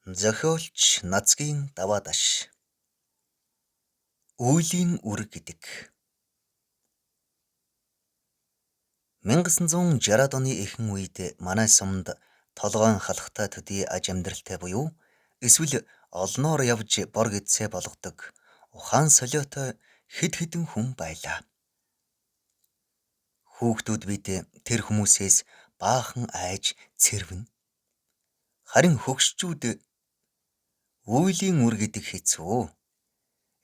Зохиолч Нацгийн Даваадаш. Үйлийн үр гэдэг. 1960-ад оны эхэн үед манай сумд толгойн халахтай төдий аж амьдралтай буюу эсвэл олноор явж бор гэдсээ болгодог ухаан солиотой хэд хэдэн хүн байлаа. Хүүхдүүд бид тэр хүмүүсээс баахан айж цэрвэн. Харин хөгшчүүд үйлийн үр гэдэг хэцүү.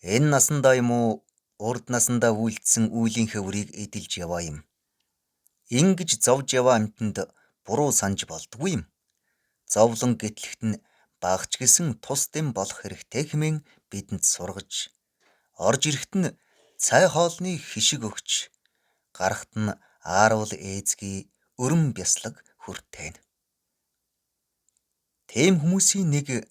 Энэ насандаа юм уу, урд насандаа үйлдсэн үйлийнхээ үрийг эдэлж яваа юм. Ингэж зовж яваа амьтанд буруу санаж болдгүй юм. Зовлон гэтлэгт нь багч гэсэн тус дэм болох хэрэгтэй хэмээн бидэнд сургаж, орж ирэхэд нь цай хоолны хишиг өгч, гарахт нь ааруул ээзгий өрөм бяслаг хүртээнэ. Тийм хүмүүсийн нэг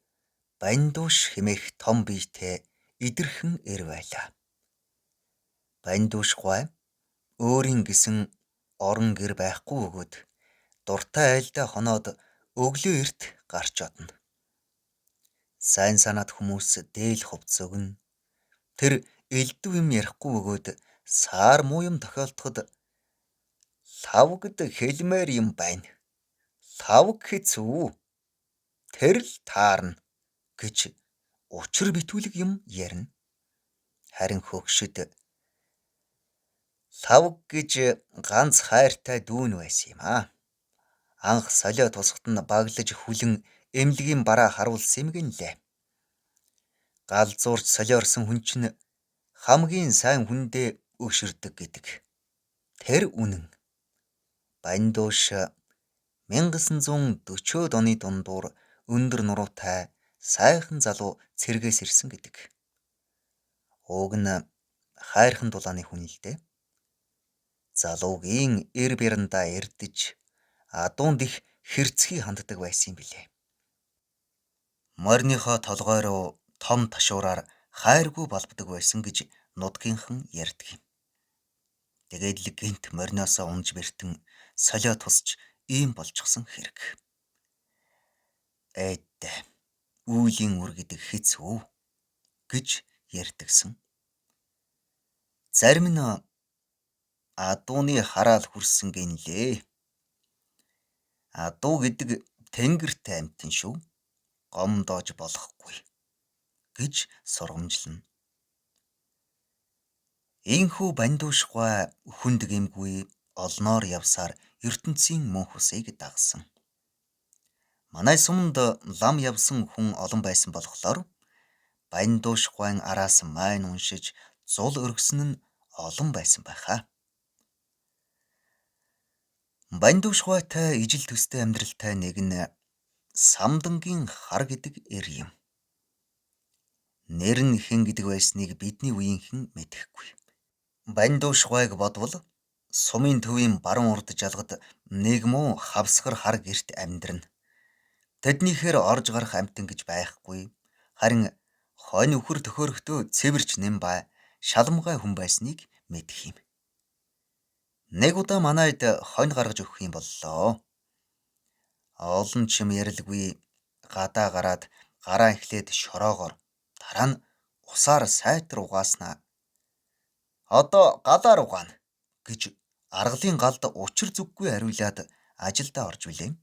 Бандууш хэмээх том биетэй идэрхэн эр байлаа. Бандууш гуай өөрийн гэсэн орон гэр байхгүй бөгөөд дуртай айлдаа хоноод өглөө эрт гарч одно. Сайн санаат хүмүүс дээл хувцас өгнө. Тэр элдв юм ярихгүй бөгөөд саар муу юм тохиолдоход лавгад хэлмээр юм байна. Лавг хэцүү. Тэр л таарна гэж учир битүүлэг юм ярина. Харин хөгшид лавг гэж ганц хайртай дүүн байсан юм аа. Анх солио тусахад нь баглаж хүлэн эмнэлгийн бараа харуулсан юм гинлээ. Галзуурч солиорсон хүн чинь хамгийн сайн хүндээ өшөрдөг гэдэг. Тэр үнэн. Бандууш 1940-од оны дундуур өндөр нуруутай сайхан залуу цэргээс ирсэн гэдэг. Уг нь хайрхан дулааны хүн л дээ. Залуугийн эр бярандаа эрдэж адуунд их хэрцгий ханддаг байсан юм билээ. Морьныхоо толгой руу том ташуураар хайргүй балбдаг байсан гэж нутгийнхан ярьдаг юм. Тэгээд л гинт мориноосоо унж бэртэн солио тусч ийм болчихсон хэрэг. Ээдээ үйлийн үр гэдэг хэцүү гэж ярьдагсан. Зарим нь адууны хараал хүрсэн гинлээ. Адуу гэдэг тэнгэртэй амьтан шүү. Гомдоож болохгүй гэж сургамжлана. Ийхүү бандуушгай хүнд гэмгүй олноор явсаар ертөнцийн мөнх усыг дагсан. Манай суманд лам явсан хүн олон байсан болохоор бандуушгайн араас майн уншиж зул өргөсөн нь олон байсан байхаа. Бандуушгайтай ижил төстэй амьдралтай нэг нь Самдангийн хар гэдэг эр юм. Нэр нь хэн гэдэг байсныг бидний үеийнхэн мэдэхгүй. Бандуушгайг бодвол сумын төвийн баруун урд жалгад нэг муу хавсгар хар гэрт амьдрна. Тэднийхээр орж гарах амьтан гэж байхгүй. Харин хонь үхэр төхөөрөхдөө цэвэрч нэм бай шаламгай хүн байсныг мэдэх юм. Нэг удаа манайд хонь гаргаж өгөх юм боллоо. Олон ч юм ярилгүй гадаа гараад гараа эхлээд шороогоор дараа нь усаар сайтар угааснаа. Одоо галаар угаана гэж аргалын галд учир зүггүй ариулаад ажилдаа орж билээ.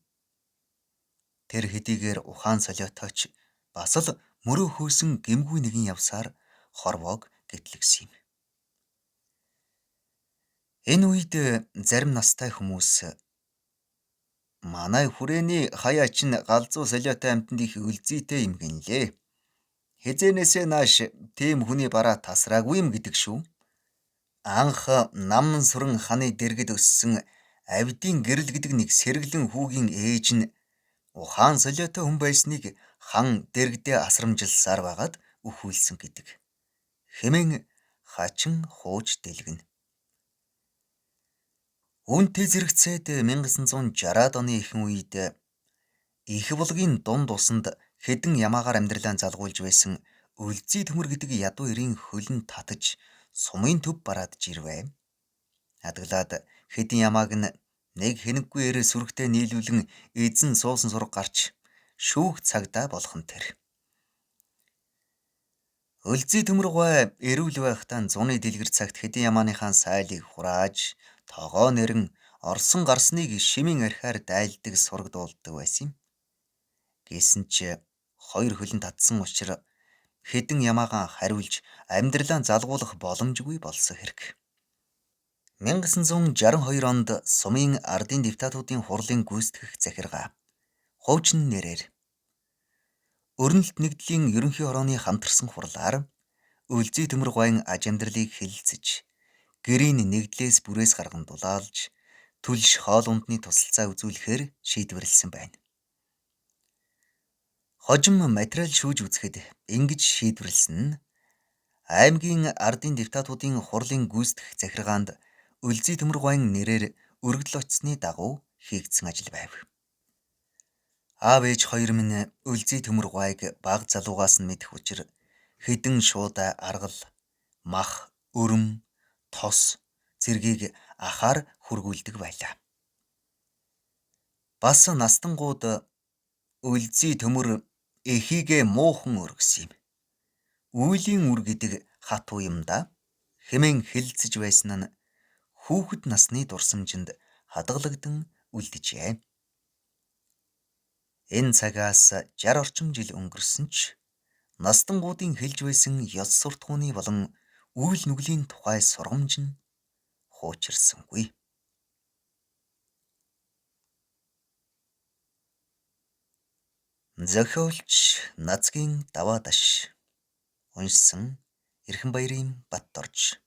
Тэр хэдийгээр ухаан солиотой ч бас л мөрөө хөөсөн гэмгүй нэгэн явсаар хорвоог гэтлэгсэн юм. Энэ үед зарим настай хүмүүс манай хүрээний хаяа чинь галзуу солиотой амьтанд их өлзийтэй юм гинлээ. Хэзээнээсээ нааш тийм хүний бараа тасраагүй юм гэдэг шүү. Анх наман сүрэн ханы дэргэд өссөн Авдийн гэрэл гэдэг нэг сэргэлэн хүүгийн ээж нь ухаан солиотой хүн байсныг хан дэргэдээ асрамжилсаар байгаад өхүүлсэн гэдэг. Хэмээн хачин хууж дэлгэнэ. Үүнтэй зэрэгцээд 1960-ад оны ихэнх үед их булгийн дунд усанд хэдэн ямаагаар амьдралаа залгуулж байсан Өлзий төмөр гэдэг ядуу эрийн хөлн татаж сумын төв бараадж ирвэ. Хадгалаад хэдэн ямааг нь нэг хэнэггүй эрээ сүрэгтэй нийлүүлэн эзэн суусан сураг гарч шүүх цагдаа болох нь тэр. Өлзий Төмөргуай эрүүл байхдаа зуны дэлгэр цагт хэдэн ямааныхаа сайлыг хурааж, тогоо нэрэн орсон гарсныг шимийн архиар дайлдаг сурагдуулдаг байсан юм. Гэсэн ч хоёр хөлн татсан учир хэдэн ямаагаан хариулж амьдралаа залгуулах боломжгүй болсон хэрэг. 1962 онд сумын ардын депутатуудын хурлын гүйцэтгэх захиргаа, хуучин нэрээр Өрнөлт нэгдлийн ерөнхий хорооны хамтарсан хурлаар Өлзий Төмөргуайн аж амьдралыг хэлэлцэж, гэрийн нэгдлээс бүрээс гарган дулаалж, түлш хоол ундны тусалцаа үзүүлэхээр шийдвэрлэсэн байна. Хожим материал шүүж үзэхэд ингэж шийдвэрлэсэн нь аймгийн ардын депутатуудын хурлын гүйцэтгэх захиргаанд Өлзий Төмөргуайн нэрээр өргөдөл очсны дагуу хийгдсэн ажил байв. Аав ээж хоёр минь Өлзий Төмөргуайг бага залуугаас нь мэдэх учир хэдэн шуудай аргал, мах, өрөм, тос зэргийг ахаар хүргүүлдэг байлаа. Бас настангууд Өлзий Төмөр эхийгээ муухан өргөсөн юм. Үйлийн үр гэдэг хатуу юмдаа хэмээн хэлэлцэж байсан нь хүүхэд насны дурсамжинд хадгалагдан үлджээ. Энэ цагаас 60 орчим жил өнгөрсөн ч настангуудын хэлж байсан ёс суртахууны болон үйл нүглийн тухай сургамж нь хуучирсангүй. Зохиолч Нацгийн Даваадаш. Уншсан Эрхэмбаярын Батдорж.